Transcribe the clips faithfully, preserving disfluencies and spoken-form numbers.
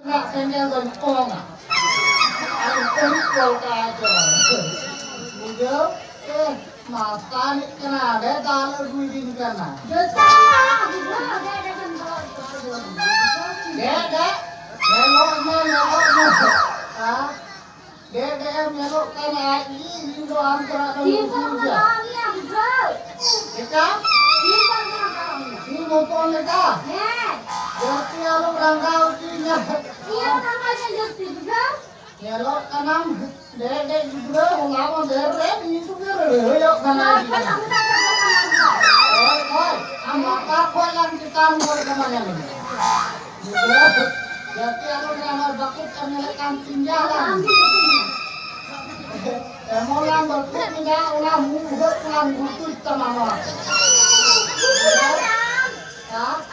ᱚᱲᱟᱜ ᱥᱮᱸᱜᱮᱞ ᱫᱚᱧ ᱚᱝᱟ᱾ ᱟᱨ ᱵᱟᱹᱲᱤᱡ ᱜᱚᱞ ᱠᱟᱜᱼᱟ ᱪᱚ᱾ ᱵᱩᱡᱷᱟᱹᱣ? ᱮ, ᱢᱟᱥᱴᱟᱨᱤᱡ ᱠᱟᱱᱟ, ᱚᱸᱰᱮ ᱫᱟᱞ ᱟᱹᱜᱩᱭᱫᱤᱧ ᱠᱟᱱᱟ᱾ ᱡᱚᱛᱚ ᱜᱤᱫᱽᱨᱟᱹ ᱚᱸᱰᱮ ᱚᱸᱰᱮ ᱜᱮᱢ ᱫᱚᱦᱚ ᱠᱚᱣᱟ᱾ ᱫᱮ, ᱫᱮ, ᱧᱮᱞᱚᱜ ᱢᱮ, ᱧᱮᱞᱚᱜ ᱢᱮ᱾ ᱦᱮᱸ? ᱫᱮ, ᱫᱮ, ᱧᱮᱞᱚᱜ ᱠᱟᱱᱟ, ᱤᱧ, ᱤᱧ ᱫᱚ ᱟᱢ ᱠᱷᱚᱱᱟᱜ ᱫᱚᱧ ᱥᱤᱢ ᱩᱥᱩᱞ ᱠᱚ ᱜᱮᱭᱟ᱾ ᱞᱟᱜᱟᱣ ᱢᱮᱭᱟ, ᱵᱩᱡᱷᱟᱹᱣ? ᱪᱮᱠᱟ? ᱥᱤᱢ ᱠᱚ ᱞᱟᱜᱟᱣ ᱢᱮᱭᱟ᱾ ᱥᱤᱢ ᱦᱚᱯᱚᱱ ᱞᱮᱠᱟ? ᱦᱮᱸ᱾ ᱡᱟᱹᱥᱛᱤ ᱟᱞᱚᱢ ᱨᱟᱸᱜᱟᱣ ᱦᱚᱪᱚᱧᱟ᱾ ᱤᱧ ᱦᱚᱸ ᱨᱟᱸᱜᱟᱣ ᱢᱮ ᱡᱟᱹᱥᱛᱤ, ᱵᱩᱡᱷᱟᱹᱣ? ᱧᱮᱞᱚᱜ ᱠᱟᱱᱟᱢ, ᱰᱮ ᱰᱮ ᱜᱤᱫᱽᱨᱟᱹ, ᱦᱚᱞᱟ ᱢᱟᱫᱷᱮᱨ ᱨᱮ ᱢᱤᱫ ᱜᱮ ᱞᱟᱹᱲᱦᱟᱹᱭᱚᱜ ᱠᱟᱱᱟ᱾ ᱦᱳᱭ, ᱦᱳᱭ, ᱟᱢ ᱞᱟᱛᱟᱨ ᱠᱷᱚᱱ ᱞᱟᱝ ᱪᱮᱛᱟᱱ ᱜᱚᱫ ᱠᱟᱢᱟ, ᱧᱮᱞ ᱢᱮ᱾ ᱵᱩᱡᱷᱟᱹᱣ? ᱡᱟᱹᱛᱤ ᱟᱞᱚ ᱨᱮ ᱟᱢᱟᱜ ᱵᱟᱠᱚ ᱠᱟᱹᱢᱤ ᱞᱮᱠᱟᱱ ᱯᱤᱸᱡᱟ ᱞᱟᱝ᱾ ᱮᱢᱚᱱ ᱞᱟᱝ ᱵᱟᱠᱚ ᱯᱤᱸᱡᱟ, ᱚᱱᱟ ᱢᱩ ᱵᱷᱩᱜᱟᱹᱜ ᱠᱚ ᱞᱟᱝ ᱜᱩᱛᱩᱡ ᱛᱟᱢᱟ ᱱᱚᱣᱟ᱾ ᱦᱮᱸ?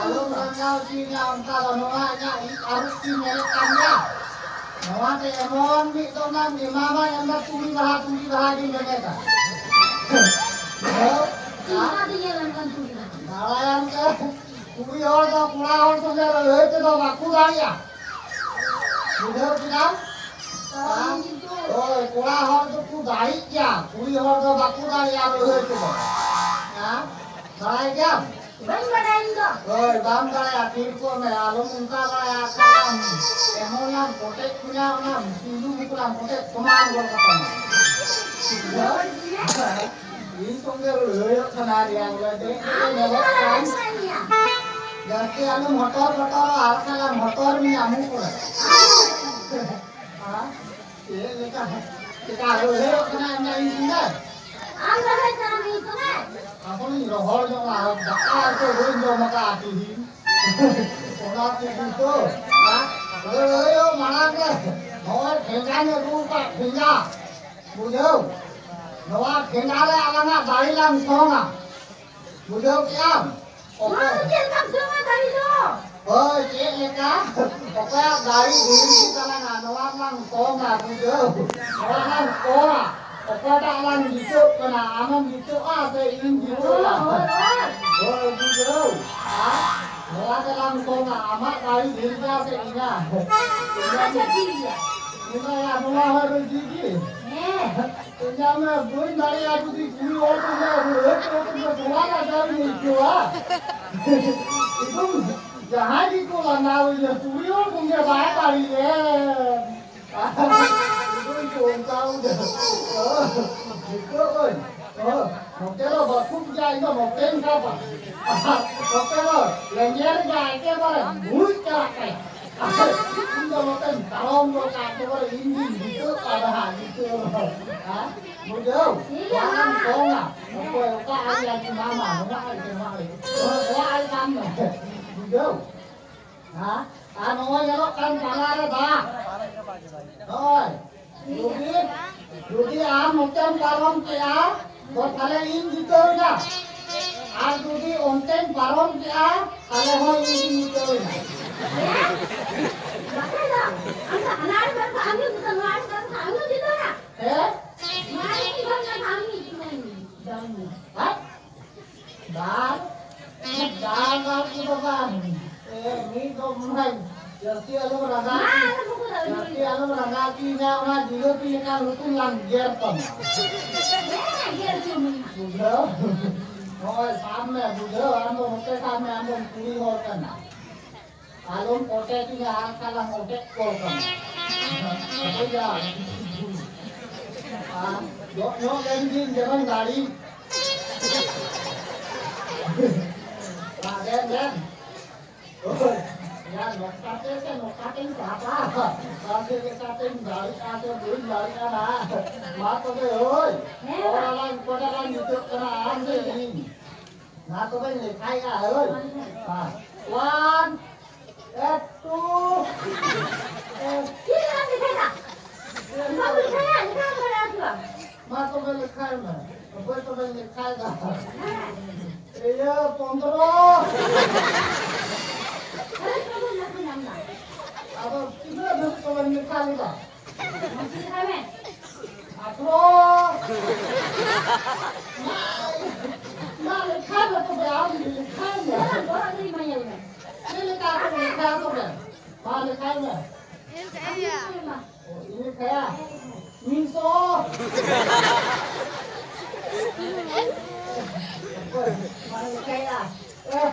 ᱟᱞᱚᱢ ᱨᱟᱸᱜᱟᱣ ᱦᱚᱪᱚᱧᱟ ᱚᱱᱠᱟ ᱫᱚ, ᱱᱚᱣᱟ ᱤᱧᱟᱹᱜ ᱤᱡ ᱟᱹᱨᱩᱵ ᱛᱤᱧ ᱧᱮᱞᱮᱫ ᱠᱟᱱ ᱜᱮᱭᱟ᱾ ᱱᱚᱣᱟ ᱛᱮ ᱮᱢᱚᱱ ᱢᱤᱫ ᱫᱚᱢ ᱮᱢᱟᱢᱟ, ᱮᱢ ᱫᱚ ᱛᱩᱲᱤ ᱵᱟᱦᱟ, ᱛᱩᱲᱤ ᱵᱟᱦᱟ ᱜᱤᱧ ᱢᱮᱱᱮᱫᱟ᱾ ᱦᱮᱸ? ᱵᱟᱲᱟᱭᱟᱢ ᱛᱚ, ᱠᱩᱲᱤ ᱦᱚᱲ ᱫᱚ ᱠᱚᱲᱟ ᱦᱚᱲ ᱥᱚᱸᱜᱮ ᱞᱟᱹᱲᱦᱟᱹᱭ ᱛᱮᱫᱚ ᱵᱟᱠᱚ ᱫᱟᱲᱮᱭᱟᱜᱼᱟ᱾ ᱵᱩᱡᱷᱟᱹᱣ ᱠᱮᱫᱟᱢ? ᱦᱳᱭ, ᱠᱚᱲᱟ ᱦᱚᱲ ᱫᱚᱠᱚ ᱫᱟᱲᱮᱜ ᱜᱮᱭᱟ, ᱠᱩᱲᱤ ᱦᱚᱲ ᱫᱚ ᱵᱟᱠᱚ ᱫᱟᱲᱮᱭᱟᱜᱼᱟ ᱞᱟᱹᱲᱦᱟᱹᱭ ᱛᱮᱫᱚ᱾ ᱦᱮᱸ? ᱵᱟᱲᱟᱭ ᱜᱮᱭᱟᱢ? ᱵᱟᱹᱧ ᱵᱟᱲᱟᱭᱟ ᱤᱧ ᱫᱚ᱾ ᱦᱳᱭ, ᱵᱟᱢ ᱵᱟᱲᱟᱭᱟ, ᱛᱷᱤᱨ ᱠᱚᱜ ᱢᱮ, ᱟᱞᱚᱢ ᱚᱱᱠᱟ ᱵᱟᱲᱟᱭᱟ, ᱠᱷᱟᱱ ᱮᱢᱚᱱ ᱞᱟᱝ ᱠᱚᱴᱮᱡ ᱠᱚᱧᱟ, ᱚᱱᱟ ᱥᱤᱸᱫᱩ ᱢᱩᱠᱩᱞᱟᱝ ᱠᱚᱴᱮᱡ ᱥᱚᱢᱟᱱ ᱜᱚᱫ ᱠᱟᱛᱟᱢᱟ᱾ ᱤᱧ ᱥᱚᱸᱜᱮ ᱞᱟᱹᱲᱦᱟᱹᱭᱚᱜ ᱠᱟᱱᱟ ᱨᱮᱭᱟᱝ ᱞᱮ ᱫᱮᱡ ᱫᱮᱡ ᱧᱮᱞᱚᱜ ᱠᱟᱱ᱾ ᱡᱟᱹᱥᱛᱤ ᱟᱞᱚᱢ ᱦᱚᱴᱚᱨ ᱦᱚᱴᱚᱨᱚᱜᱼᱟ, ᱟᱨ ᱠᱷᱟᱱ ᱞᱟᱝ ᱦᱚᱴᱚᱨ ᱢᱮᱭᱟ ᱢᱩ ᱠᱚᱨᱮ᱾ ᱦᱮᱸ? ᱪᱮᱫ ᱞᱮᱠᱟ, ᱪᱮᱠᱟ ᱞᱟᱹᱲᱦᱟᱹᱭᱚᱜ ᱠᱟᱱᱟ ᱤᱧ ᱥᱚᱸᱜᱮ? ᱟᱢ ᱞᱟᱹᱲᱦᱟᱹᱭ ᱠᱟᱱᱟ ᱤᱧ ᱥᱚᱸᱜᱮ? ᱟᱥᱚᱞᱤᱧ ᱨᱚᱦᱚᱲ ᱧᱚᱜ ᱞᱟᱦᱟ, ᱫᱟᱠᱟ ᱩᱛᱩ ᱵᱟᱹᱧ ᱡᱚᱢ ᱟᱠᱟᱫᱼᱟ ᱛᱤᱦᱤᱧ᱾ ᱚᱱᱟ ᱛᱮᱜᱮ ᱛᱚ, ᱦᱮᱸ? ᱞᱟᱹᱲᱦᱟᱹᱭᱚᱜ ᱢᱟᱲᱟᱝ ᱨᱮ ᱱᱚᱜᱼᱚᱭ ᱴᱷᱮᱸᱜᱟᱧ ᱟᱹᱜᱩ ᱟᱠᱟᱫ, ᱴᱷᱮᱸᱜᱟ᱾ ᱵᱩᱡᱷᱟᱹᱣ? ᱱᱚᱣᱟ ᱴᱷᱮᱸᱜᱟ ᱨᱮ ᱟᱞᱟᱝᱟᱜ ᱫᱟᱲᱮ ᱞᱟᱝ ᱥᱚᱝᱟ᱾ ᱵᱩᱡᱷᱟᱹᱣ ᱠᱮᱜᱼᱟᱢ? ᱱᱚᱣᱟ ᱫᱚ ᱪᱮᱫ ᱞᱮᱠᱟᱢ ᱥᱚᱝᱟ ᱫᱟᱲᱮ ᱫᱚ? ᱦᱳᱭ, ᱪᱮᱫ ᱞᱮᱠᱟ? ᱚᱠᱚᱭᱟᱜ ᱫᱟᱲᱮ ᱰᱷᱮᱨ ᱜᱮ ᱛᱟᱞᱟᱝᱟ, ᱱᱚᱣᱟ ᱞᱟᱝ ᱥᱚᱝᱟ, ᱵᱩᱡᱷᱟᱹᱣ? ᱱᱚᱣᱟ ᱞᱟᱝ ᱥᱚᱝᱟ᱾ ᱚᱠᱚᱭᱴᱟᱜ ᱞᱟᱝ ᱡᱤᱛᱟᱹᱜ ᱠᱟᱱᱟ, ᱟᱢᱮᱢ ᱡᱤᱛᱟᱹᱜᱼᱟ ᱥᱮ ᱤᱧ ᱡᱤᱛᱟᱹᱜᱼᱟ? ᱦᱳᱭ, ᱦᱳᱭ, ᱦᱳᱭ᱾ ᱦᱳᱭ, ᱵᱩᱡᱷᱟᱹᱣ? ᱟᱨ ᱱᱚᱣᱟ ᱜᱮᱞᱟᱝ ᱥᱚᱝᱟ, ᱟᱢᱟᱜ ᱫᱟᱲᱮ ᱰᱷᱮᱨ ᱜᱮᱭᱟ ᱥᱮ ᱤᱧᱟᱹᱜ? ᱟᱪᱪᱷᱟ, ᱴᱷᱤᱠ ᱜᱮᱭᱟ᱾ ᱤᱧᱟᱹᱜ ᱱᱚᱣᱟ ᱦᱚᱸ ᱨᱩᱡᱤ ᱜᱮ᱾ ᱦᱮᱸ᱾ ᱤᱧᱟᱹᱜ ᱢᱟ ᱵᱟᱹᱧ ᱫᱟᱲᱮᱭᱟᱜᱼᱟ, ᱡᱩᱫᱤ ᱠᱩᱲᱤ ᱦᱚᱲ ᱠᱚ ᱧᱮᱞ ᱨᱩᱣᱟᱹᱲ ᱠᱚ ᱛᱚᱵᱮ ᱛᱷᱚᱲᱟ ᱞᱟᱡᱟᱣ ᱤᱧ ᱟᱹᱭᱠᱟᱹᱣᱟ᱾ ᱮᱠᱫᱚᱢ ᱡᱟᱦᱟᱸᱭ ᱜᱮᱠᱚ ᱞᱟᱸᱫᱟ ᱟᱹᱧᱟ, ᱠᱩᱲᱤ ᱦᱚᱲ ᱠᱚᱜᱮ ᱵᱟᱭ ᱫᱟᱲᱮᱭᱟᱜᱼᱟ᱾ ᱱᱚᱛᱮ ᱫᱚ ᱵᱟᱹᱪᱩᱜ ᱜᱮᱭᱟ, ᱤᱧ ᱫᱚ ᱱᱚᱛᱮᱧ ᱥᱟᱵᱟ᱾ ᱱᱚᱛᱮ ᱫᱚ ᱞᱮᱸᱡᱮᱨ ᱜᱮᱭᱟ, ᱮᱠᱮᱵᱟᱨᱮ ᱵᱷᱩᱡ ᱪᱟᱞᱟᱜ ᱠᱟᱱᱟ᱾ ᱤᱧ ᱫᱚ ᱱᱚᱛᱮᱧ ᱯᱟᱨᱚᱢ ᱜᱚᱫ ᱠᱟᱜᱼᱟ, ᱮᱠᱮᱵᱟᱨᱮ ᱤᱧ ᱜᱤᱧ ᱡᱤᱛᱟᱹᱜ ᱠᱟᱱᱟ ᱦᱟᱸᱜ, ᱡᱤᱛᱟᱹᱜ ᱫᱚ᱾ ᱦᱮᱸ? ᱵᱩᱡᱷᱟᱹᱣ? ᱵᱟᱝ ᱥᱚᱝᱟ᱾ ᱚᱠᱚᱭ ᱚᱠᱟ ᱟᱲᱮ ᱞᱟᱹᱜᱤᱫ ᱢᱟᱢᱟ, ᱱᱚᱣᱟ ᱟᱲᱮ, ᱱᱚᱣᱟ ᱟᱲᱮ᱾ ᱱᱚᱣᱟ ᱟᱲᱮ ᱠᱟᱱ ᱢᱮ᱾ ᱵᱩᱡᱷᱟᱹᱣ? ᱦᱮᱸ? ᱟᱨ ᱱᱚᱜᱼᱚᱭ ᱧᱮᱞᱚᱜ ᱠᱟᱱ ᱛᱟᱞᱟ ᱨᱮ ᱫᱟᱜ᱾ ᱱᱚᱜᱼᱚᱭ᱾ ᱡᱩᱫᱤ, ᱡᱩᱫᱤ ᱟᱢ ᱱᱚᱛᱮᱢ ᱯᱟᱨᱚᱢ ᱠᱮᱜᱼᱟ, ᱛᱚ ᱛᱟᱦᱞᱮ ᱤᱧ ᱡᱤᱛᱟᱹᱣ ᱮᱱᱟ᱾ ᱟᱨ ᱡᱩᱫᱤ ᱚᱱᱛᱮᱧ ᱯᱟᱨᱚᱢ ᱠᱮᱜᱼᱟ, ᱛᱟᱦᱞᱮ ᱦᱚᱸ ᱤᱧ ᱜᱤᱧ ᱡᱤᱛᱟᱹᱣ ᱮᱱᱟ᱾ ᱵᱟᱠᱷᱟᱱ ᱫᱚ, ᱟᱢ ᱫᱚ ᱦᱟᱱᱟ ᱟᱲᱮ ᱯᱟᱨᱚᱢ ᱠᱟᱜ, ᱟᱢ ᱫᱚ ᱱᱚᱣᱟ ᱟᱲᱮ ᱯᱟᱨᱚᱢ ᱠᱟᱜ, ᱟᱢ ᱫᱚ ᱡᱤᱛᱟᱹᱣ ᱮᱱᱟ᱾ ᱦᱮᱸ? ᱱᱚᱣᱟ ᱟᱲᱮ ᱯᱟᱨᱚᱢ ᱠᱟᱜ, ᱟᱢ ᱜᱮ ᱡᱤᱛᱟᱹᱣ ᱮᱱᱟ᱾ ᱦᱮᱸ? ᱫᱟᱞ, ᱫᱟᱞ, ᱫᱟᱞ ᱠᱚᱫᱚ ᱵᱟᱝ᱾ ᱮ, ᱢᱤᱫ ᱫᱚ ᱢᱚᱱᱮ ᱡᱟᱹᱥᱛᱤ ᱟᱞᱚᱢ ᱨᱟᱸᱜᱟᱣ, ᱢᱟ, ᱟᱞᱚᱢ ᱵᱚᱠᱚ ᱫᱟᱞ, ᱡᱟᱹᱥᱛᱤ ᱟᱞᱚᱢ ᱨᱟᱸᱜᱟᱣ ᱦᱚᱪᱚᱧᱟ, ᱚᱱᱟ ᱡᱤᱞᱟᱹᱯᱤ ᱞᱮᱠᱟ ᱞᱩᱛᱩᱨ ᱞᱟᱝ ᱜᱮᱨ ᱛᱟᱢᱟ᱾ ᱦᱮᱸ, ᱜᱮᱨ ᱦᱚᱪᱚ ᱢᱮ᱾ ᱵᱩᱡᱷᱟᱹᱣ? ᱱᱚᱜᱼᱚᱭ ᱥᱟᱵ ᱢᱮ, ᱵᱩᱡᱷᱟᱹᱣ? ᱟᱢ ᱫᱚ ᱱᱚᱛᱮ ᱥᱟᱵ ᱢᱮ, ᱟᱢ ᱫᱚᱢ ᱠᱩᱲᱤ ᱦᱚᱲ ᱠᱟᱱᱟ᱾ ᱟᱞᱚᱢ ᱚᱴᱮᱡᱤᱧᱟ, ᱟᱨ ᱠᱷᱟᱱ ᱞᱟᱝ ᱚᱴᱮᱡ ᱠᱚ ᱠᱟᱱᱟ᱾ ᱵᱩᱡᱷᱟᱹᱣ? ᱟᱨ ᱡᱚᱜ ᱧᱚᱜ ᱞᱮᱱ ᱜᱤᱧ ᱡᱮᱢᱚᱱ ᱫᱟᱲᱮ᱾ ᱢᱟ ᱫᱮᱱ, ᱫᱮᱱ᱾ ᱳᱭ, ᱭᱟ, ᱱᱚᱝᱠᱟ ᱛᱮ ᱥᱮ ᱱᱚᱝᱠᱟ ᱛᱮᱧ ᱥᱟᱵᱟ? ᱟᱨ ᱪᱮᱫ ᱞᱮᱠᱟ ᱛᱮᱧ ᱫᱟᱲᱮᱜᱼᱟ ᱥᱮ ᱵᱟᱹᱧ ᱫᱟᱲᱮᱜᱼᱟ ᱱᱟᱦᱟᱜ? ᱢᱟ ᱛᱚᱵᱮ, ᱳᱭ, ᱦᱮᱸ᱾ ᱚᱠᱚᱭ ᱞᱟᱝ, ᱚᱠᱚᱭ ᱞᱟᱝ ᱡᱤᱛᱟᱹᱜ ᱠᱟᱱᱟ, ᱟᱢ ᱥᱮ ᱤᱧ? ᱢᱟ ᱛᱚᱵᱮᱧ ᱞᱮᱠᱷᱟᱭᱮᱜᱼᱟ, ᱳᱭ᱾ ᱦᱮᱸ᱾ One, ᱮᱠ, two, ᱮᱠ᱾ ᱪᱮᱫ ᱞᱮᱠᱟᱢ ᱞᱮᱠᱷᱟᱭᱮᱫᱟ? ᱵᱟᱢ ᱞᱮᱠᱷᱟᱭᱟ, ᱞᱮᱠᱷᱟ ᱵᱟᱲᱟᱭᱟ ᱥᱮ ᱵᱟᱝ? ᱢᱟ ᱛᱚᱵᱮ ᱞᱮᱠᱷᱟᱭ ᱢᱮ᱾ ᱚᱠᱚᱭ ᱛᱚᱵᱮ ᱞᱮᱠᱷᱟᱭᱮᱫᱟ? ᱤᱭᱟᱹ, ᱯᱚᱱᱫᱽᱨᱚ᱾ ᱟᱨᱮ, ᱛᱚᱵᱮ ᱞᱮᱠᱷᱟ ᱧᱟᱢ ᱱᱟ᱾ ᱟᱫᱚ ᱛᱤᱱᱟᱹᱜ ᱫᱷᱟᱹᱵᱤᱡ ᱛᱚᱵᱮᱢ ᱞᱮᱠᱷᱟ ᱞᱮᱫᱟ? ᱢᱟᱥᱮ ᱞᱮᱠᱷᱟᱭ ᱢᱮ᱾ ᱟᱴᱷᱨᱚ᱾ ᱢᱟ, ᱢᱟ, ᱞᱮᱠᱷᱟᱭ ᱢᱮ ᱛᱚᱵᱮ, ᱟᱢ ᱜᱮ ᱞᱮᱠᱷᱟᱭ ᱢᱮ᱾ ᱵᱚᱦᱚᱜ ᱫᱚᱧ ᱮᱢᱟᱭᱟ ᱩᱱᱟᱹᱜ᱾ ᱤᱧ ᱠᱟᱭᱟ᱾ ᱢᱤᱫ ᱥᱚ᱾ ᱢᱟᱱᱮ ᱠᱟᱭᱟ᱾ ᱮ,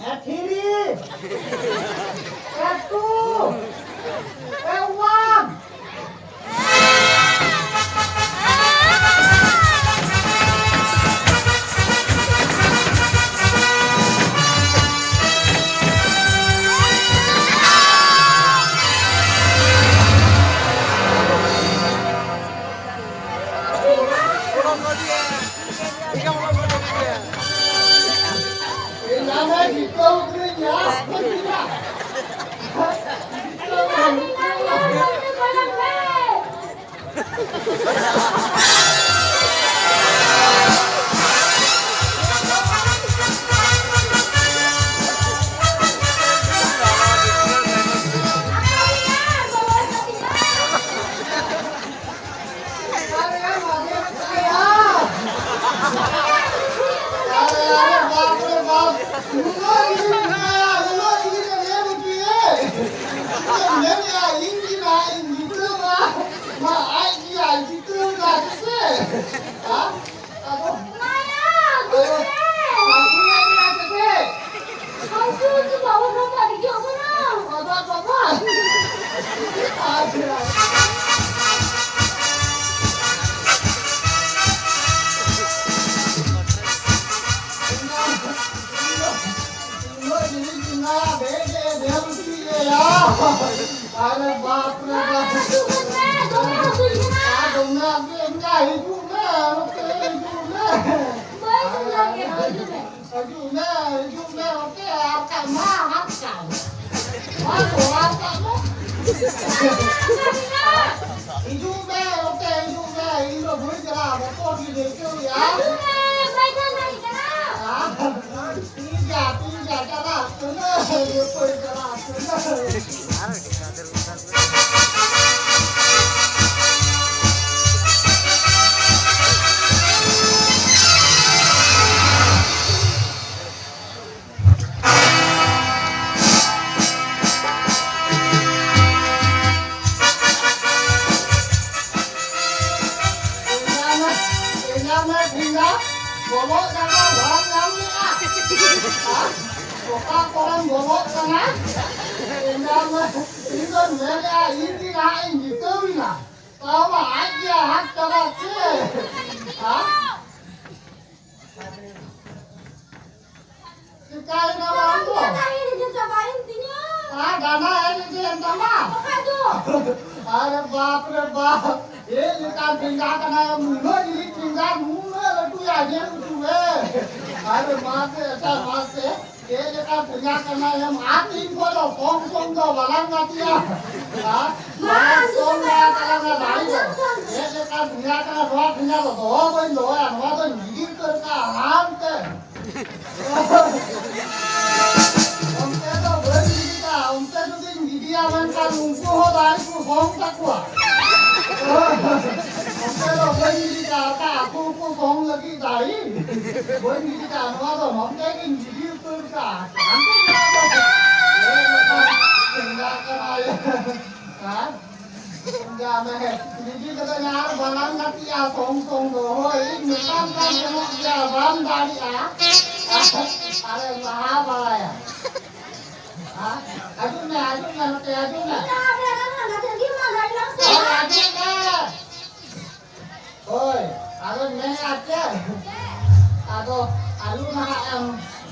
ᱮ, ᱛᱷᱤᱨᱤ᱾ ᱮ, ᱴᱩ᱾ ᱮ, ᱳᱣᱟᱱ᱾ अरे, अरे, बाप रे बाप। ᱱᱩᱱᱟᱹᱜ ᱡᱤᱞᱤᱧ ᱢᱮᱱᱟᱭᱟ, ᱱᱩᱱᱟᱹᱜ ᱡᱤᱞᱤᱧ ᱮ ᱞᱟᱹᱭ ᱦᱚᱪᱚᱭᱮᱫ᱾ ᱢᱮᱱᱮᱫᱼᱟ, ᱤᱧ ᱜᱮ ᱱᱟᱦᱟᱜ ᱤᱧ ᱡᱤᱛᱟᱹᱣᱟ᱾ ᱢᱟ, ᱟᱡ ᱜᱮ ᱟᱡ ᱡᱤᱛᱟᱹᱣ ᱮᱱᱟ ᱥᱮ? ᱦᱮᱸ? ᱟᱫᱚ, ᱢᱟᱭᱟ, ᱟᱫᱚ, ᱟᱹᱜᱩᱭᱮ᱾ ᱟᱹᱜᱩᱭᱮ ᱢᱮᱱᱟ ᱥᱮ ᱪᱮᱫ? ᱦᱟᱹᱥᱩ ᱦᱟᱹᱥᱩ ᱵᱟᱵᱟ ᱵᱟᱵᱟ ᱦᱤᱡᱩᱜ ᱠᱟᱱᱟ᱾ ᱵᱟᱵᱟ, ᱵᱟᱵᱟ᱾ ᱟᱪᱪᱷᱟ᱾ ᱩᱱᱟᱹᱜ ᱡᱤᱞᱤᱧ ᱪᱩᱞᱦᱟᱹ ᱫᱮᱡ ᱫᱮᱡ ᱫᱮᱡ ᱞᱩᱴᱤ ᱜᱮᱭᱟ᱾ ᱟᱨᱮ ᱵᱟᱯ ᱨᱮ ᱵᱟᱯ᱾ ᱦᱟᱹᱥᱩ ᱠᱟᱱᱟ, ᱫᱚᱢᱮ ᱦᱟᱹᱥᱩ ᱠᱟᱱᱟ᱾ ᱟᱨ ᱫᱚᱢᱮ ᱦᱟᱹᱥᱩ ᱠᱟᱱᱟ, ᱦᱤᱡᱩᱜ ᱢᱮ, ᱱᱚᱛᱮ ᱦᱤᱡᱩᱜ ᱢᱮ᱾ ᱵᱟᱹᱧ ᱪᱟᱞᱟᱜ ᱜᱮᱭᱟ, ᱦᱤᱡᱩᱜ ᱢᱮ᱾ ᱦᱤᱡᱩᱜ ᱢᱮ, ᱦᱤᱡᱩᱜ ᱢᱮ, ᱱᱚᱛᱮ ᱟᱨ ᱠᱷᱟᱡ ᱢᱟ ᱦᱟᱛ ᱠᱟᱜ ᱢᱮ᱾ ᱢᱟ ᱛᱚ, ᱦᱟᱛ ᱠᱟᱜ ᱢᱮ᱾ ᱦᱤᱡᱩᱜ ᱢᱮ, ᱱᱚᱛᱮ ᱦᱤᱡᱩᱜ ᱢᱮ, ᱤᱧ ᱫᱚ ᱵᱟᱹᱧ ᱪᱟᱞᱟᱜᱼᱟ, ᱵᱚᱛᱚᱨ ᱜᱤᱧ ᱟᱹᱭᱠᱟᱹᱣᱮᱫᱼᱟ᱾ ᱦᱤᱡᱩᱜ ᱢᱮ, ᱵᱟᱹᱧ ᱪᱟᱞᱟᱜ ᱜᱮᱭᱟ᱾ ᱟᱨ ᱴᱷᱤᱠ ᱜᱮᱭᱟ, ᱴᱷᱤᱠ ᱜᱮᱭᱟ, ᱪᱟᱞᱟᱜ ᱠᱟᱹᱱᱟᱹᱧ, ᱵᱟᱹᱧ ᱪᱟᱞᱟᱜ ᱠᱟᱹᱱᱟᱹᱧ᱾ ᱵᱚᱞᱚᱜ ᱡᱟᱭᱜᱟ ᱵᱟᱢ ᱧᱟᱢ ᱞᱮᱜᱼᱟ? ᱦᱟ? ᱚᱠᱟ ᱠᱚᱨᱮᱢ ᱵᱚᱞᱚᱜ ᱠᱟᱱᱟ? ᱤᱧ ᱫᱚᱧ ᱢᱮᱱᱮᱜᱼᱟ, ᱤᱧ ᱜᱮ ᱱᱟᱦᱟᱜ ᱤᱧ ᱡᱤᱛᱟᱹᱣ ᱮᱱᱟ᱾ ᱛᱟᱣ ᱢᱟ ᱟᱡ ᱜᱮ ᱦᱟᱴ ᱪᱟᱵᱟ ᱠᱮᱫ᱾ ᱦᱟ? ᱪᱤᱠᱟᱹᱭᱮᱱᱟ ᱵᱟᱝ ᱫᱚ? ᱟᱨ ᱰᱟᱸᱰᱟ ᱮᱱᱮᱡ ᱮᱱ ᱛᱟᱢᱟ? ᱟᱨᱮ ᱵᱟᱯ ᱨᱮ ᱵᱟᱯ, ᱪᱮᱫ ᱞᱮᱠᱟ ᱴᱷᱮᱸᱜᱟ ᱠᱟᱱᱟᱭ, ᱱᱩᱱᱟᱹᱜ ᱡᱤᱞᱤᱧ ᱴᱷᱮᱸᱜᱟ, ᱱᱩᱱᱟᱹᱜ ᱞᱟᱹᱴᱩᱭᱟ, ᱧᱮᱞ ᱦᱚᱪᱚ ᱢᱮ᱾ ᱟᱨᱮ ᱢᱟᱥᱮ, ᱟᱪᱪᱷᱟ ᱢᱟᱥᱮ, ᱪᱮᱫ ᱞᱮᱠᱟ ᱴᱷᱮᱸᱜᱟ ᱠᱟᱱᱟᱭ ᱮᱢ, ᱟᱨ ᱛᱤᱱ ᱠᱚ ᱫᱚ ᱥᱚᱝ ᱥᱚᱝ ᱫᱚ ᱵᱟᱞᱟᱝ ᱜᱟᱛᱮᱜᱼᱟ᱾ ᱦᱮᱸ? ᱵᱟᱞᱟᱝ ᱥᱚᱝ ᱵᱟᱲᱟ ᱛᱟᱞᱟᱝᱟ ᱫᱟᱲᱮ ᱫᱚ᱾ ᱪᱮᱫ ᱞᱮᱠᱟ ᱴᱷᱮᱸᱜᱟ ᱠᱟᱱᱟ, ᱱᱚᱣᱟ ᱴᱷᱮᱸᱜᱟ ᱫᱚ ᱫᱚᱦᱚ ᱵᱟᱹᱧ ᱫᱚᱦᱚᱭᱟ, ᱱᱚᱣᱟ ᱫᱚᱧ ᱜᱤᱰᱤ ᱩᱛᱟᱹᱨ ᱠᱟᱜᱼᱟ ᱦᱟᱱᱛᱮ᱾ ᱚᱱᱛᱮ ᱫᱚ ᱵᱟᱹᱧ ᱜᱤᱰᱤ ᱠᱟᱜᱼᱟ, ᱚᱱᱛᱮ ᱡᱩᱫᱤᱧ ᱜᱤᱰᱤᱭᱟ, ᱢᱮᱱᱠᱷᱟᱱ ᱩᱱᱠᱩ ᱦᱚᱸ ᱫᱟᱨᱮ ᱠᱚ ᱥᱚᱝ ᱛᱟᱠᱚᱣᱟ᱾ ᱚᱱᱛᱮ ᱫᱚ ᱵᱟᱹᱧ ᱜᱤᱰᱤ ᱠᱟᱜᱼᱟ, ᱟᱠᱚ ᱠᱚ ᱥᱚᱝ ᱞᱟᱹᱜᱤᱫ ᱫᱟᱨᱮ᱾ ᱵᱟᱹᱧ ᱜᱤᱰᱤ ᱠᱟᱜᱼᱟ, ᱱᱚᱣᱟ ᱫᱚ ᱱᱚᱱᱛᱮ ᱜᱤᱧ ᱜᱤᱰᱤ ᱩᱛᱟᱹᱨ ᱠᱟᱜᱼᱟ᱾ ᱦᱟᱱᱛᱮ ᱱᱚᱣᱟ ᱫᱚ ᱪᱮᱫ ᱞᱮᱠᱟ ᱴᱷᱮᱸᱜᱟ ᱠᱟᱱᱟ, ᱦᱮᱸ? ᱡᱟ ᱢᱮ, ᱵᱤᱡᱤ ᱠᱟᱛᱮ ᱟᱨ ᱵᱟᱞᱟᱝ ᱜᱟᱛᱮᱜᱼᱟ, ᱥᱚᱝ ᱥᱚᱝ ᱫᱚ᱾ ᱦᱳᱭ, ᱤᱧ ᱢᱮᱛᱟᱢ ᱠᱟᱱ ᱛᱟᱦᱮᱱᱚᱜ ᱜᱮᱭᱟ, ᱵᱟᱢ ᱫᱟᱲᱮᱜᱼᱟ᱾ ᱟᱨᱮ ᱞᱟᱦᱟ ᱵᱟᱲᱟᱭᱟ᱾ ᱦᱟ? ᱟᱸᱡᱚᱢ ᱢᱮ, ᱟᱸᱡᱚᱢ ᱢᱮ, ᱱᱚᱛᱮ ᱟᱸᱡᱚᱢ ᱢᱮ᱾ ᱦᱳᱭ, ᱟᱸᱡᱚᱢ ᱢᱮ᱾ ᱦᱳᱭ, ᱟᱫᱚᱧ ᱢᱮᱱᱮᱫᱼᱟ ᱪᱮᱫ? ᱟᱫᱚ ᱟᱞᱚ ᱱᱟᱦᱟᱜ ᱮᱢ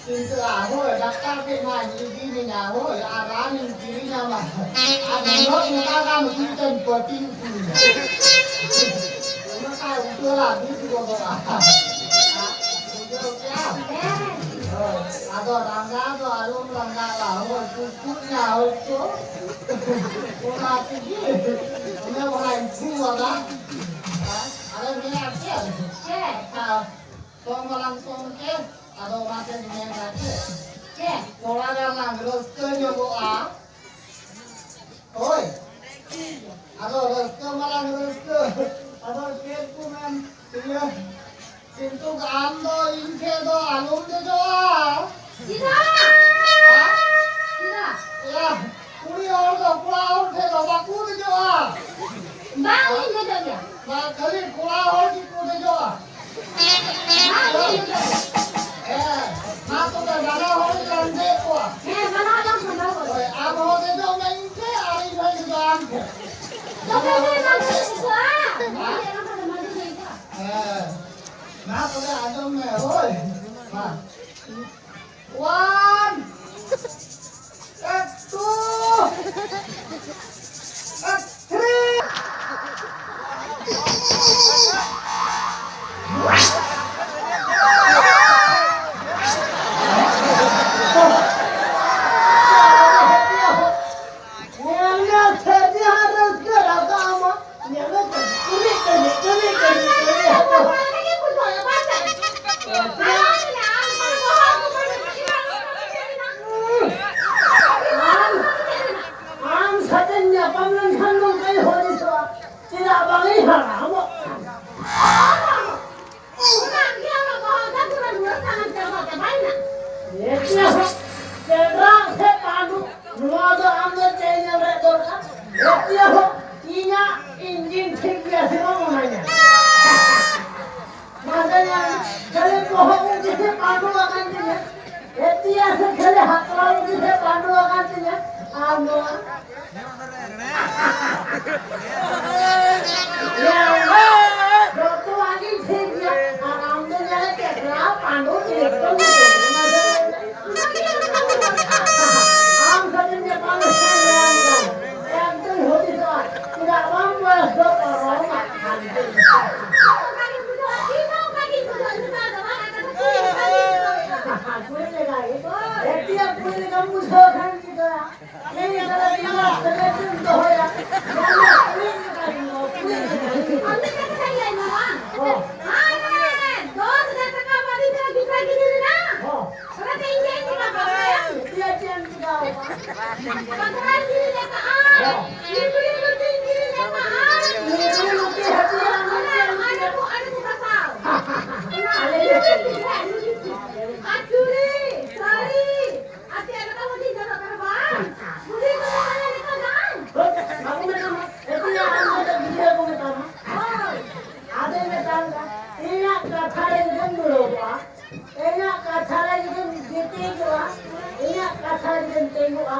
ᱪᱤᱱᱛᱟᱹᱜᱼᱟ, ᱦᱳᱭ, ᱰᱟᱠᱛᱟᱨ ᱴᱷᱮᱱ ᱱᱟᱦᱟᱜ ᱤᱧ ᱤᱫᱤ ᱢᱮᱭᱟ, ᱦᱳᱭ, ᱟᱨ ᱨᱟᱱ ᱤᱧ ᱠᱤᱨᱤᱧ ᱟᱢᱟ᱾ ᱟᱨ ᱱᱩᱱᱟᱹᱜ ᱢᱚᱴᱟ ᱜᱟᱱ ᱩᱛᱩ ᱛᱮᱧ ᱯᱟᱹᱴᱤ ᱩᱛᱩ ᱢᱮᱭᱟ᱾ ᱩᱱᱟᱹᱜ ᱜᱟᱱ ᱩᱛᱟᱹᱨᱟ, ᱵᱩᱡᱽ ᱜᱚᱫᱚᱜᱼᱟ᱾ ᱵᱩᱡᱷᱟᱹᱣ ᱠᱮᱜᱼᱟᱢ? ᱦᱳᱭ, ᱟᱫᱚ ᱨᱟᱸᱜᱟᱣ ᱫᱚ ᱟᱞᱚᱢ ᱨᱟᱸᱜᱟᱣᱟ, ᱦᱳᱭ, ᱠᱩᱠᱩ ᱧᱟ, ᱦᱳᱭ ᱛᱚ᱾ ᱚᱱᱟ ᱛᱮᱜᱮ ᱚᱱᱮ ᱚᱱᱟᱧ ᱯᱷᱩ ᱟᱫᱟ᱾ ᱟᱫᱚ ᱢᱮᱱᱟ ᱪᱮᱫ? ᱪᱮᱫ? ᱟᱨ ᱥᱚᱝ ᱢᱟᱞᱟᱝ ᱥᱚᱝ ᱠᱮ, ᱟᱫᱚ ᱚᱱᱟᱛᱮᱧ ᱢᱮᱱᱟ ᱪᱮᱫ? ᱪᱮᱫ? ᱛᱷᱚᱲᱟ ᱜᱟᱱ ᱞᱟᱝ ᱨᱟᱹᱥᱠᱟᱹ ᱧᱚᱜᱚᱜᱼᱟ᱾ ᱦᱳᱭ᱾ ᱟᱫᱚ ᱨᱟᱹᱥᱠᱟᱹ ᱢᱟᱞᱟᱝ ᱨᱟᱹᱥᱠᱟᱹ᱾ ᱟᱫᱚ ᱪᱮᱫ ᱠᱚ ᱢᱮᱱ? ᱤᱭᱟᱹ, ᱠᱤᱱᱛᱩ ᱟᱢ ᱫᱚ ᱤᱧ ᱴᱷᱮᱱ ᱫᱚ ᱟᱞᱚᱢ ᱫᱮᱡᱚᱜᱼᱟ᱾ ᱪᱮᱫᱟᱜ? ᱦᱮᱸ? ᱪᱮᱫᱟᱜ? ᱮᱭᱟ, ᱠᱩᱲᱤ ᱦᱚᱲ ᱫᱚ ᱠᱚᱲᱟ ᱦᱚᱲ ᱴᱷᱮᱱ ᱫᱚ ᱵᱟᱠᱚ ᱫᱮᱡᱚᱜᱼᱟ᱾ ᱵᱟᱝ, ᱤᱧ ᱫᱮᱡᱚᱜ ᱜᱮᱭᱟ᱾ ᱵᱟᱝ, ᱠᱷᱟᱹᱞᱤ ᱠᱚᱲᱟ ᱦᱚᱲ ᱜᱮᱠᱚ ᱫᱮᱡᱚᱜᱼᱟ᱾ ᱵᱟᱝ, ᱤᱧ ᱟᱸᱡᱚᱢ ᱢᱮ, ᱦᱳᱭ᱾ ᱢᱟ᱾ One, two, three. ᱧᱮᱞ ᱢᱮ, ᱥᱟᱹᱨᱤ ᱦᱟᱸᱜ ᱨᱟᱹᱥᱠᱟᱹ ᱨᱟᱠᱟᱵ ᱟᱢᱟ᱾ ᱧᱮᱞ ᱢᱮ, ᱠᱟᱹᱴᱤᱡ, ᱠᱟᱹᱴᱤᱡ, ᱠᱟᱹᱴᱤᱡ, ᱠᱟᱹᱴᱤᱡ, ᱠᱟᱹᱴᱤᱡ, ᱠᱟᱹᱴᱤᱡ᱾ ᱟᱢ, ᱟᱢ ᱥᱟᱛᱮᱧ ᱧᱟᱯᱟᱢ ᱞᱮᱱᱠᱷᱟᱱ ᱱᱚᱝᱠᱟᱧ ᱦᱩᱫᱤᱥᱚᱜᱼᱟ, ᱪᱮᱫᱟᱜ ᱵᱟᱝ ᱤᱧ ᱦᱟᱲᱟᱢᱚᱜ ᱠᱟᱱᱟ? ᱚᱱᱟ ᱜᱮ ᱟᱢᱟᱜ ᱵᱚᱦᱚᱜ ᱫᱚ ᱯᱩᱨᱟᱹ ᱱᱩᱱᱟᱹᱜ ᱥᱟᱱᱟᱢ ᱪᱟᱵᱟ ᱪᱟᱵᱟᱭᱮᱱᱟ᱾ ᱮᱠᱮ ᱦᱚᱸ ᱪᱮᱰᱨᱟ ᱥᱮ ᱯᱟᱸᱰᱩ, ᱱᱚᱣᱟ ᱫᱚ ᱟᱢ ᱫᱚ ᱪᱮᱫ ᱧᱮᱞ ᱨᱮᱭᱟᱜ ᱫᱚᱨᱠᱟᱨ? ᱮᱠᱮ ᱦᱚᱸ ᱤᱧᱟᱜ engine ᱴᱷᱤᱠ ᱜᱮᱭᱟ ᱥᱮ ᱵᱟᱝ ᱚᱱᱟ ᱧᱮᱞ᱾ ᱢᱟᱥᱮ ᱧᱮᱞ, ᱠᱷᱟᱹᱞᱤ ᱵᱚᱦᱚᱜ ᱜᱮ ᱡᱩᱫᱤ ᱯᱟᱸᱰᱩ ᱟᱠᱟᱱ ᱛᱤᱧᱟ, ᱮᱠᱮ ᱥᱮ ᱠᱷᱟᱹᱞᱤ ᱦᱟᱛᱲᱟᱣ ᱜᱮ ᱡᱩᱫᱤ ᱯᱟᱸᱰᱩ ᱟᱠᱟᱱ ᱛᱤᱧᱟ, ᱟᱨ ᱱᱚᱣᱟ ᱡᱚᱛᱚᱣᱟᱜ ᱜᱮ ᱴᱷᱤᱠ ᱜᱮᱭᱟ, ᱟᱨ ᱟᱢ ᱫᱚ ᱧᱮᱞᱮ ᱪᱮᱫ ᱞᱮᱠᱟ ᱯᱟᱸᱰᱩ ᱮᱠᱫᱚᱢ ᱜᱮ᱾ ᱟᱢ ᱥᱟᱛᱮᱧ ᱧᱟᱯᱟᱢ ᱞᱮᱠᱷᱟᱱ ᱧᱟᱢ ᱠᱟᱱ᱾ ᱮᱠᱫᱚᱢ ᱦᱩᱫᱤᱥᱚᱜᱼᱟ, ᱪᱮᱫᱟᱜ ᱵᱟᱝ ᱵᱚᱭᱚᱥ ᱫᱚ ᱯᱟᱨᱚᱢ ᱟᱠᱟᱱ᱾ ᱠᱩᱲᱤ ᱞᱮᱠᱟ ᱜᱮ᱾ ᱮᱠᱫᱚᱢ ᱠᱩᱲᱤ ᱞᱮᱠᱟᱢ ᱵᱩᱡᱷᱟᱹᱣ ᱠᱷᱟᱱ ᱪᱤᱠᱟᱹᱭᱟ? ᱟᱨ ᱪᱮᱫ ᱞᱮᱠᱟ ᱵᱚᱱ ᱪᱤᱱᱛᱟᱹ ᱠᱟᱜ ᱠᱟᱱᱟ ᱵᱟᱝ? ᱵᱩᱰᱷᱤ ᱠᱚ ᱢᱮᱛᱟᱭᱟ ᱱᱤᱛᱚᱜ ᱫᱚ᱾ ᱵᱟᱹᱵᱩ ᱢᱮᱱᱟᱢᱟ, ᱮᱠᱩᱭᱟ ᱟᱢ ᱫᱚ ᱜᱤᱫᱽᱨᱟᱹ ᱠᱚ ᱢᱮᱛᱟᱢᱟ᱾ ᱦᱳᱭ᱾ ᱟᱫᱚᱭ ᱢᱮᱛᱟᱢ ᱠᱟᱱᱟ, ᱤᱧᱟᱜ ᱠᱟᱛᱷᱟ ᱨᱮ ᱡᱩᱫᱤᱢ ᱫᱩᱲᱩᱵᱚᱜᱼᱟ, ᱤᱧᱟᱜ ᱠᱟᱛᱷᱟ ᱨᱮ ᱡᱩᱫᱤᱢ ᱜᱤᱛᱤᱡᱚᱜᱼᱟ, ᱤᱧᱟᱜ ᱠᱟᱛᱷᱟ ᱨᱮ ᱡᱩᱫᱤᱢ ᱛᱤᱸᱜᱩᱜᱼᱟ,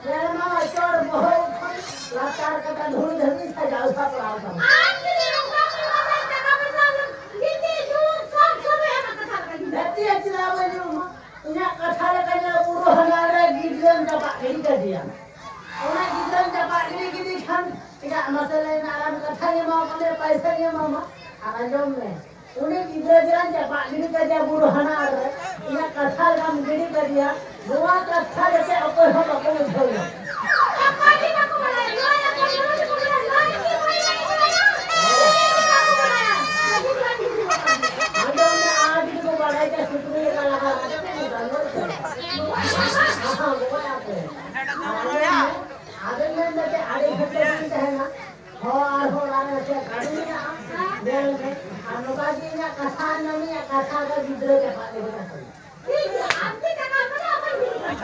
ᱧᱮᱞ ᱢᱟ ᱪᱚᱴ ᱵᱚᱦᱚᱜ ᱠᱷᱚᱱ ᱞᱟᱛᱟᱨ ᱠᱟᱴᱟ ᱫᱷᱩᱲᱤ ᱫᱷᱟᱹᱵᱤᱡ ᱥᱟᱡᱟᱣ ᱥᱟᱯᱲᱟᱣ ᱛᱟᱢᱟ᱾ ᱟᱢ ᱡᱩᱫᱤ ᱱᱚᱝᱠᱟ ᱯᱚᱨᱤᱵᱟᱨ ᱨᱮ ᱴᱟᱠᱟ ᱯᱚᱭᱥᱟ ᱜᱤᱛᱤᱡ ᱫᱩᱲᱩᱵ ᱥᱚᱵ ᱚᱱᱟ ᱜᱤᱫᱽᱨᱟᱹᱢ ᱪᱟᱯᱟᱫ ᱜᱤᱰᱤ ᱠᱮᱫᱮ ᱠᱷᱟᱱ ᱪᱮᱫᱟᱜ ᱢᱟᱥᱮ ᱞᱟᱹᱭ ᱢᱮ, ᱟᱨ ᱟᱢ ᱠᱟᱛᱷᱟᱧ ᱮᱢᱟᱢᱟ, ᱯᱟᱭᱥᱟᱧ ᱮᱢᱟᱢᱟ, ᱟᱨ ᱟᱸᱡᱚᱢ ᱢᱮ, ᱩᱱᱤ ᱜᱤᱫᱽᱨᱟᱹ ᱡᱮᱞᱟᱧ ᱪᱟᱯᱟᱫ ᱜᱤᱰᱤ ᱠᱟᱫᱮᱭᱟ ᱵᱩᱨᱩ ᱦᱟᱱᱟ ᱨᱮ, ᱤᱧᱟᱹᱜ ᱠᱟᱛᱷᱟ ᱞᱮᱠᱟᱢ ᱜᱤᱰᱤ ᱠᱟᱫᱮᱭᱟ, ᱱᱚᱣᱟ ᱠᱟᱛᱷᱟ ᱡᱟᱛᱮ ᱚᱠᱚᱭ ᱦᱚᱸ ᱵᱟᱠᱚ ᱵᱩᱡᱷᱟᱹᱣ ᱧᱟᱢ᱾ ᱟᱸᱡᱚᱢ ᱢᱮ, ᱟᱨ ᱡᱩᱫᱤ ᱠᱚ ᱵᱟᱲᱟᱭ ᱠᱷᱟᱱ ᱥᱩᱠᱨᱤ ᱞᱮᱠᱟ ᱞᱟᱜᱟ ᱠᱟᱛᱮ ᱠᱚ ᱜᱟᱱᱚᱜ ᱠᱟᱱᱟ᱾ ᱟᱦᱟ, ᱜᱚᱜᱚᱭ ᱟᱯᱮ᱾ ᱟᱸᱡᱚᱢ ᱢᱮ, ᱟᱵᱮᱱ ᱢᱮᱱ ᱫᱟ ᱪᱮᱫ ᱟᱹᱰᱤ ᱜᱷᱟᱹᱲᱤᱡ ᱵᱟᱝ ᱛᱟᱦᱮᱱᱟ? ᱦᱚᱲ ᱟᱨ ᱦᱚᱲ ᱟᱨ ᱪᱮᱫ ᱜᱟᱹᱰᱤ ᱢᱮᱱᱟᱜᱼᱟ? ᱧᱮᱞ ᱢᱮ᱾ ᱟᱨ ᱱᱚᱝᱠᱟ ᱜᱮ ᱤᱧᱟᱹᱜ ᱠᱟᱛᱷᱟ ᱟᱸᱡᱚᱢ ᱢᱮ, ᱤᱧᱟᱹᱜ ᱠᱟᱛᱷᱟ ᱫᱚ ᱜᱤᱫᱽᱨᱟᱹ ᱪᱟᱯᱟᱫ ᱞᱮᱠᱟ ᱠᱟᱱᱟ᱾ ᱴᱷᱤᱠ ᱜᱮᱭᱟ, ᱟᱢ ᱪᱮᱫ ᱠᱟᱱᱟ? ᱟᱢ ᱫᱚ ᱚᱠᱚᱭ ᱦᱩᱭᱩᱜ ᱠᱟᱱᱟ?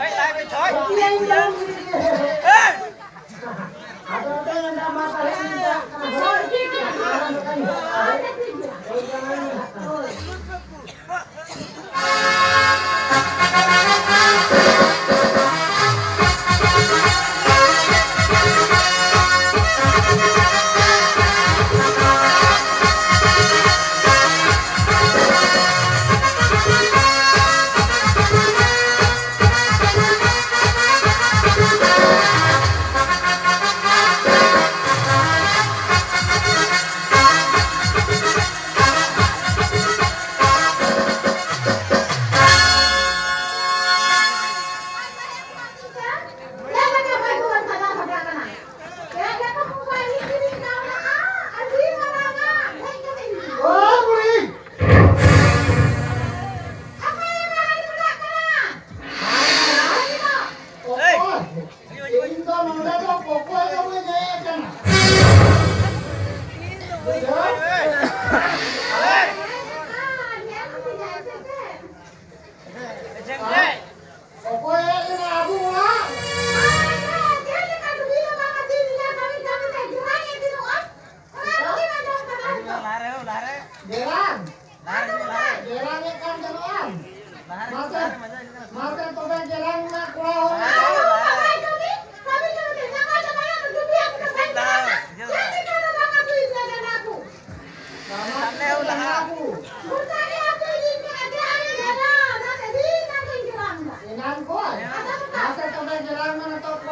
ᱤᱧ ᱫᱚ ᱦᱩᱭᱩᱜ ᱠᱟᱱᱟ᱾ ᱟᱫᱚ ᱚᱸᱰᱮ ᱚᱸᱰᱮ ᱢᱟ ᱛᱟᱦᱮᱸ ᱤᱧ ᱪᱟᱞᱟᱜ ᱠᱟᱱᱟ᱾ ᱦᱳᱭ, ᱴᱷᱤᱠ ᱜᱮᱭᱟ᱾ ᱟᱨ ᱟᱢ ᱫᱚ ᱠᱟᱹᱢᱤ ᱦᱩᱭᱩᱜᱼᱟ᱾ ᱦᱳᱭ, ᱴᱷᱤᱠ ᱜᱮᱭᱟ᱾ ᱦᱳᱭ, ᱡᱟᱶᱟᱭ ᱢᱮ ᱦᱟᱸᱜ᱾ ᱚᱠᱚᱭ? ᱤᱧ ᱫᱚ ᱱᱚᱰᱮ ᱫᱚ ᱚᱠᱚᱭ ᱫᱚ ᱵᱟᱹᱧ ᱦᱮᱡ ᱟᱠᱟᱱᱟ᱾ ᱵᱩᱡᱷᱟᱹᱣ? ᱚᱠᱚᱭ ᱦᱮᱡ ᱞᱮᱱᱟ ᱟᱵᱚ ᱚᱲᱟᱜ? ᱞᱟᱦᱟᱨᱮ, ᱞᱟᱦᱟᱨᱮ᱾ ᱜᱮᱨᱟᱝ? ᱞᱟᱦᱟᱨᱮ, ᱞᱟᱦᱟᱨᱮ᱾ ᱜᱮᱨᱟᱝ ᱮᱫ ᱠᱟᱱ ᱛᱟᱦᱮᱱᱚᱜ ᱟᱢ? ᱞᱟᱦᱟᱨᱮ, ᱢᱟᱥᱮ, ᱞᱟᱦᱟᱨᱮ, ᱢᱟᱥᱮ ᱛᱚᱵᱮ ᱜᱮᱨᱟᱝ ᱨᱮᱱᱟᱜ ᱠᱚᱲᱟ ᱦᱚᱸ᱾ ᱞᱟᱦᱟᱨᱮ, ᱞᱟᱦᱟᱨᱮ᱾ ᱪᱮᱫ ᱞᱮᱠᱟ ᱫᱚ ᱵᱟᱝ ᱟᱹᱛᱩ ᱤᱫᱤ ᱠᱟᱱᱟ ᱠᱚ? ᱥᱟᱢᱱᱮ ᱦᱚᱸ ᱞᱟᱦᱟ᱾ ᱮᱱᱟᱱ ᱠᱷᱚᱱ? ᱢᱟᱥᱮ ᱛᱚᱵᱮ ᱜᱮᱨᱟᱝ ᱢᱮ ᱱᱤᱛᱚᱜ᱾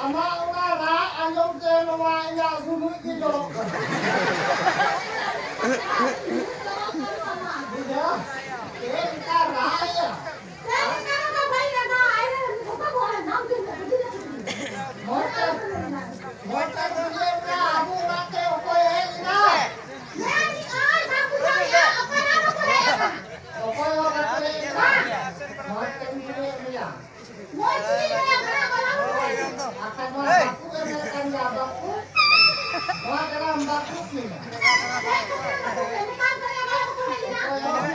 ᱟᱢᱟᱜ ᱚᱱᱟ ᱨᱟᱜ ᱟᱸᱡᱚᱢ ᱛᱮ ᱱᱚᱣᱟ ᱤᱧᱟᱜ ᱥᱩᱱᱩᱡ ᱜᱮ ᱡᱚᱨᱚᱜ ᱠᱟᱱᱟ᱾ ᱵᱩᱡᱷᱟᱹᱣ? ᱪᱮᱫ ᱞᱮᱠᱟ ᱨᱟᱜ ᱮᱜᱼᱟ? ᱢᱚᱡᱽ ᱛᱮ, ᱢᱚᱡᱽ ᱛᱮ ᱵᱩᱡᱷᱟᱹᱣ ᱢᱮ, ᱟᱵᱚ ᱚᱲᱟᱜ ᱛᱮ ᱚᱠᱚᱭ ᱦᱮᱡ ᱮᱱᱟ? ᱚᱠᱚᱭ ᱦᱚᱸ ᱵᱟᱠᱚ ᱦᱮᱡ ᱮᱱᱟ? ᱢᱚᱡᱽ ᱛᱮ ᱵᱩᱡᱷᱟᱹᱣ ᱢᱮᱭᱟ᱾ ᱟᱠᱷᱟᱱ ᱱᱚᱣᱟ ᱵᱟᱠᱚ ᱮᱢᱮᱫ ᱠᱟᱱ ᱜᱮᱭᱟ, ᱵᱟᱠᱚ᱾ ᱱᱚᱣᱟ ᱠᱟᱱᱟ ᱵᱟᱠᱚ ᱠᱤᱱᱟ᱾ ᱚᱠᱚᱭ ᱦᱚᱸ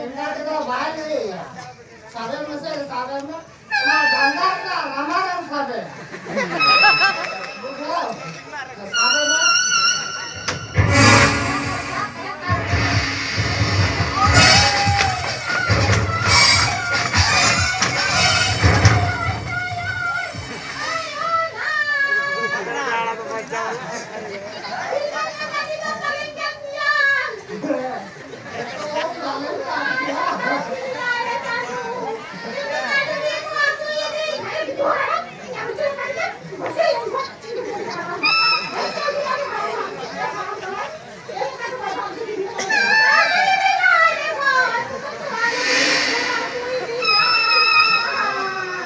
ᱮᱱᱠᱟ ᱛᱮᱫᱚ ᱵᱟᱭ ᱞᱟᱹᱭᱟ᱾ ᱥᱟᱵᱮ ᱢᱮᱥᱮ, ᱥᱟᱵᱮ ᱢᱮ᱾ ᱚᱱᱟ ᱰᱟᱸᱰᱟ ᱨᱮᱱᱟᱜ ᱨᱟᱢᱟ ᱨᱮᱢ ᱥᱟᱵᱮ᱾ ᱵᱩᱡᱷᱟᱹᱣ? ᱥᱟᱵᱮ ᱢᱮ᱾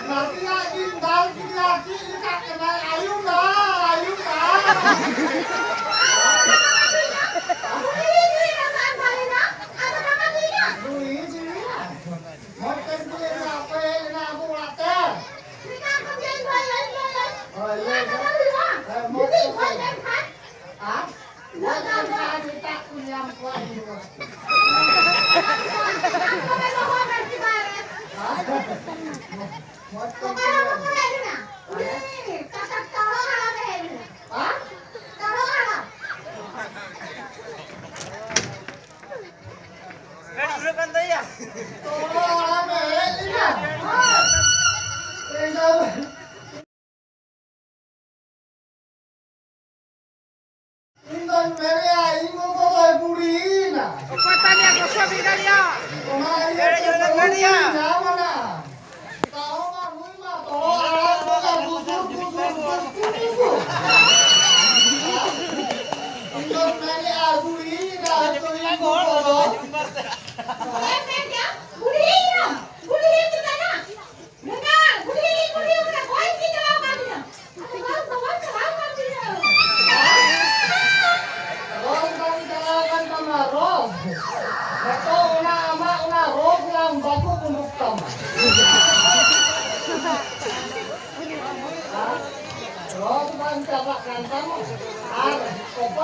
ᱱᱟᱥᱮᱭᱟᱜ ᱜᱤᱧ ᱫᱟᱞ ᱠᱮᱫᱮᱭᱟ, ᱪᱮᱫ ᱞᱮᱠᱟᱜ ᱠᱟᱱᱟᱭ? ᱟᱭᱩᱵ ᱫᱟ, ᱟᱭᱩᱵ ᱫᱟ᱾ ᱱᱩᱭ ᱡᱤᱣᱤ᱾ ᱢᱚᱡᱽ ᱛᱮ ᱠᱩᱞᱤ ᱢᱮ, ᱚᱠᱚᱭ ᱦᱮᱡ ᱞᱮᱱᱟ ᱟᱵᱚ ᱚᱲᱟᱜ ᱛᱮ? ᱦᱳᱭ, ᱞᱟᱹᱭ ᱢᱮ᱾ ᱦᱮᱸ, ᱢᱚᱡᱽ ᱛᱮ ᱠᱩᱞᱤ ᱢᱮ᱾ ᱟᱨ ᱜᱚᱡ ᱞᱮᱱᱠᱷᱟᱱ ᱮᱴᱟᱜ ᱠᱚ ᱧᱟᱢ ᱠᱚᱣᱟ ᱤᱧ ᱫᱚ᱾ ᱦᱮᱸ? ᱢᱚᱡᱽ ᱛᱮ ᱠᱩᱞᱤ ᱢᱮ᱾ ᱦᱮᱸ? ᱛᱚᱞᱚ ᱦᱟᱲᱟᱢ ᱮ ᱦᱮᱡ ᱞᱮᱱᱟ᱾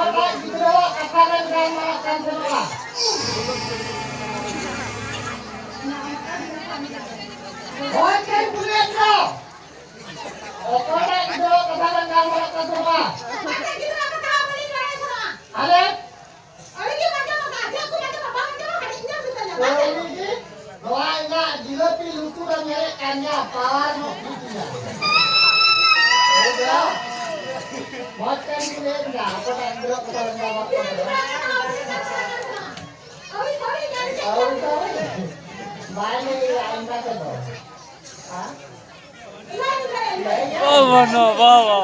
ᱚᱠᱚᱭ ᱜᱤᱫᱽᱨᱟᱹᱣᱟᱜ ᱠᱟᱛᱷᱟ ᱵᱮᱱ ᱜᱟᱞᱢᱟᱨᱟᱜ ᱠᱟᱱ ᱛᱟᱦᱮᱱᱟ? ᱦᱳᱭ, ᱪᱮᱫ ᱠᱩᱞᱤᱭᱮᱫ ᱫᱚ? ᱚᱠᱚᱭᱴᱟᱜ ᱜᱤᱫᱽᱨᱟᱹᱣᱟᱜ ᱠᱟᱛᱷᱟ ᱵᱮᱱ ᱜᱟᱞᱢᱟᱨᱟᱜ ᱠᱟᱱ ᱛᱟᱦᱮᱱᱟ? ᱟᱞᱮ ᱱᱚᱣᱟ ᱤᱧᱟᱹᱜ ᱡᱤᱞᱟᱹᱯᱤ ᱞᱩᱛᱩᱨ ᱨᱮ ᱧᱮᱞᱮᱫ ᱠᱟᱱ ᱜᱮᱭᱟ, ᱯᱟᱣᱟᱨ ᱧᱚᱜ ᱯᱷᱤᱴ ᱜᱮᱭᱟ᱾ ᱵᱩᱡᱷᱟᱹᱣ? ᱢᱚᱡᱽ ᱛᱮᱢ ᱞᱟᱹᱭᱮᱫ ᱜᱮᱭᱟ, ᱚᱠᱚᱭᱴᱟᱜ ᱜᱤᱫᱽᱨᱟᱹ ᱠᱚ ᱵᱟᱭ ᱞᱟᱹᱭᱟ ᱤᱧ ᱠᱟᱛᱮ ᱫᱚ᱾ ᱦᱮᱸ? ᱵᱟᱵᱟ, ᱱᱚ, ᱵᱟᱵᱟ᱾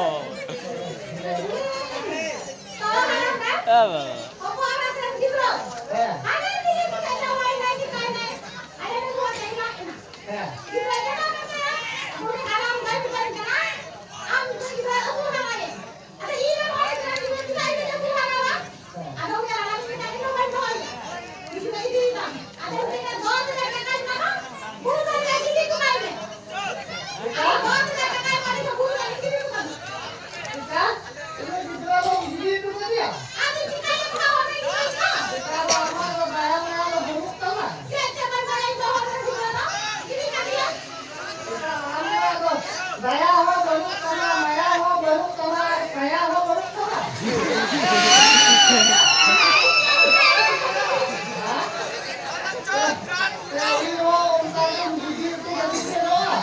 ᱦᱮᱸ, ᱵᱟᱵᱟ᱾ ᱫᱟᱭᱟ ᱦᱚᱸ ᱵᱟᱹᱱᱩᱜ ᱛᱟᱢᱟ, ᱢᱟᱭᱟ ᱦᱚᱸ ᱵᱟᱹᱱᱩᱜ ᱛᱟᱢᱟ, ᱢᱟᱭᱟ ᱦᱚᱸ ᱵᱟᱹᱱᱩᱜ ᱛᱟᱢᱟ᱾ ᱦᱮᱸ? ᱩᱱᱤ ᱦᱚᱸ ᱚᱱᱠᱟ ᱜᱮ ᱵᱩᱫᱷᱤ ᱦᱚᱪᱚ ᱠᱟᱛᱮ ᱥᱮᱱᱚᱜᱼᱟ᱾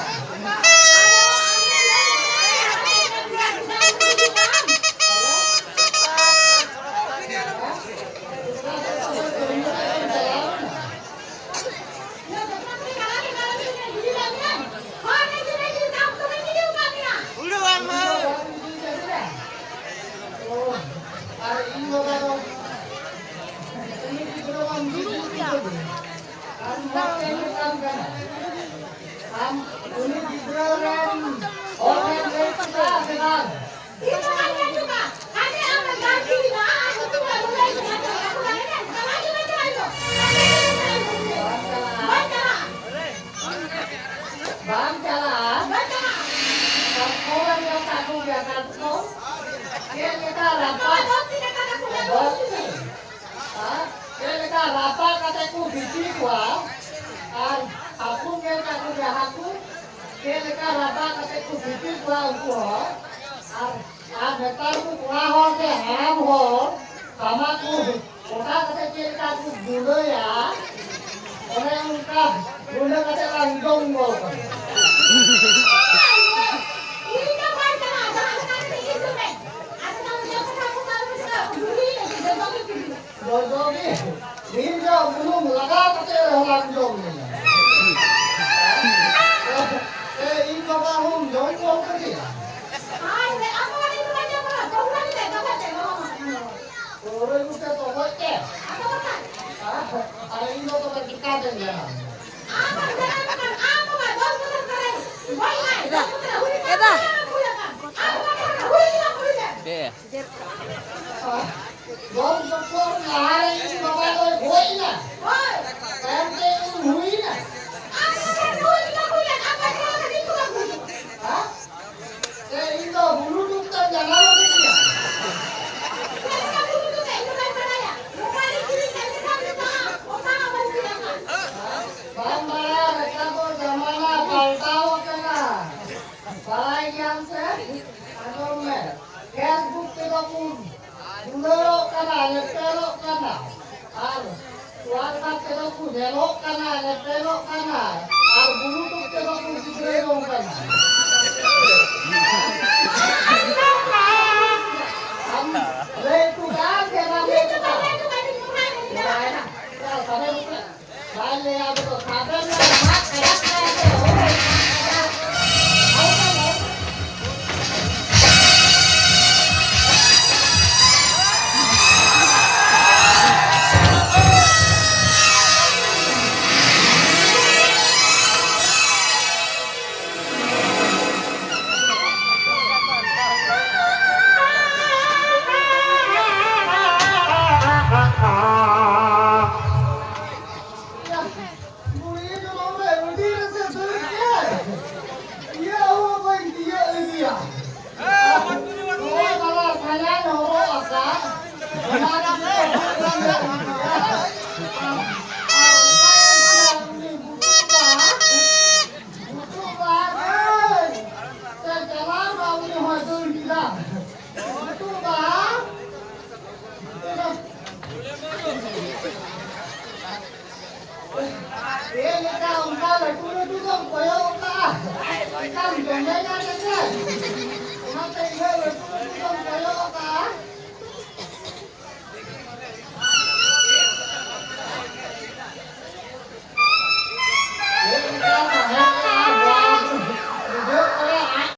ᱟᱨ ᱤᱧ ᱵᱟᱵᱟ ᱫᱚ ᱩᱱᱤ ᱜᱤᱫᱽᱨᱟᱹ ᱢᱟ ᱢᱤᱫ ᱜᱤᱫᱽᱨᱟᱹ ᱜᱮ᱾ ᱟᱢ ᱢᱚᱡᱽ ᱛᱮ ᱢᱮᱛᱟᱢ ᱠᱟᱱᱟ᱾ ᱟᱢ ᱩᱱᱤ ᱜᱤᱫᱽᱨᱟᱹ ᱨᱮᱱ ᱦᱚᱲ ᱮᱢ ᱞᱟᱹᱭ ᱠᱮᱫᱟ ᱥᱮ ᱵᱟᱝ? ᱵᱟᱢ ᱪᱟᱞᱟᱜᱼᱟ? ᱵᱟᱢ ᱪᱟᱞᱟᱜᱼᱟ? ᱠᱟᱴᱠᱚᱢ ᱮᱢ ᱧᱟᱢ ᱠᱟᱜ ᱠᱚᱜᱮᱭᱟ, ᱠᱟᱴᱠᱚᱢ? ᱪᱮᱫ ᱞᱮᱠᱟ ᱨᱟᱯᱟᱜ? ᱟᱨ ᱪᱮᱫ ᱞᱮᱠᱟ ᱨᱟᱯᱟᱜ ᱠᱟᱛᱮ ᱠᱚ ᱵᱤᱯᱤ ᱠᱚᱣᱟ, ᱟᱨ ᱦᱟᱹᱠᱩ ᱧᱮᱞ ᱠᱟᱜ ᱠᱚᱜᱮᱭᱟ, ᱦᱟᱹᱠᱩ ᱪᱮᱫ ᱞᱮᱠᱟ ᱨᱟᱯᱟᱜ ᱠᱟᱛᱮ ᱠᱚ ᱵᱤᱯᱤ ᱠᱚᱣᱟ ᱩᱱᱠᱩ ᱦᱚᱸ, ᱟᱨ, ᱟᱨ ᱱᱮᱛᱟᱨ ᱠᱚ ᱠᱚᱲᱟ ᱦᱚᱲ ᱥᱮ ᱦᱟᱲᱟᱢ ᱦᱚᱲ ᱛᱟᱢᱟᱠᱩ ᱠᱚᱴᱟ ᱠᱟᱛᱮ ᱪᱮᱫ ᱞᱮᱠᱟ ᱠᱚ ᱜᱩᱸᱰᱟᱹᱭᱟ, ᱚᱱᱮ ᱚᱱᱠᱟ ᱜᱩᱸᱰᱟᱹ ᱠᱟᱛᱮ ᱞᱟᱝ ᱡᱚᱢ ᱜᱚᱫ ᱠᱟᱱᱟ᱾ ᱡᱚᱡᱚ ᱜᱮ ᱰᱷᱮᱨ ᱧᱚᱜ ᱵᱩᱞᱩᱝ ᱞᱟᱜᱟᱣ ᱠᱟᱛᱮ ᱨᱮᱦᱚᱸ ᱞᱟᱝ ᱡᱚᱢ ᱞᱮᱫᱟ᱾ ᱮ, ᱤᱧ ᱵᱟᱵᱟ ᱦᱚᱸᱢ ᱡᱚᱢ ᱠᱚ ᱠᱟᱫᱮᱭᱟ? ᱯᱟᱹᱣᱨᱟᱹ ᱧᱩ ᱛᱮ ᱛᱚᱜᱚᱡ ᱛᱮ? ᱟᱨ ᱤᱧ ᱫᱚ ᱛᱚᱵᱮ ᱪᱤᱠᱟᱹᱛᱮᱧ ᱧᱟᱢᱟ? ᱮᱫᱟ, ᱮᱫᱟ᱾ ᱫᱚᱥ ᱵᱚᱪᱷᱚᱨ ᱞᱟᱦᱟᱨᱮ ᱤᱧ ᱵᱟᱵᱟ ᱫᱚᱭ ᱜᱚᱡ ᱮᱱᱟ᱾ ᱛᱟᱭᱚᱢ ᱛᱮ ᱤᱧ ᱦᱩᱭ ᱮᱱᱟ᱾ ᱦᱮᱸ? ᱥᱮ ᱤᱧ ᱫᱚ ᱵᱩᱞᱩᱴᱩᱛᱷ ᱛᱮᱢ ᱡᱟᱱᱟᱣ ᱠᱤᱫᱤᱧᱟ? ᱵᱟᱢ ᱵᱟᱲᱟᱭᱟ, ᱱᱮᱛᱟᱨ ᱫᱚ ᱡᱟᱢᱟᱱᱟ ᱯᱟᱞᱴᱟᱣ ᱟᱠᱟᱱᱟ᱾ ᱵᱟᱲᱟᱭ ᱜᱮᱭᱟᱢ ᱥᱮ? ᱟᱸᱡᱚᱢ ᱢᱮ, Facebook ᱛᱮᱫᱚ ᱠᱚ ᱫᱩᱞᱟᱹᱲᱚᱜ ᱠᱟᱱᱟ, ᱧᱮᱯᱮᱞᱚᱜ ᱠᱟᱱᱟ, ᱟᱨ WhatsApp ᱛᱮᱫᱚ ᱠᱚ ᱧᱮᱞᱚᱜ ᱠᱟᱱᱟ, ᱧᱮᱯᱮᱞᱚᱜ ᱠᱟᱱᱟ, ᱟᱨ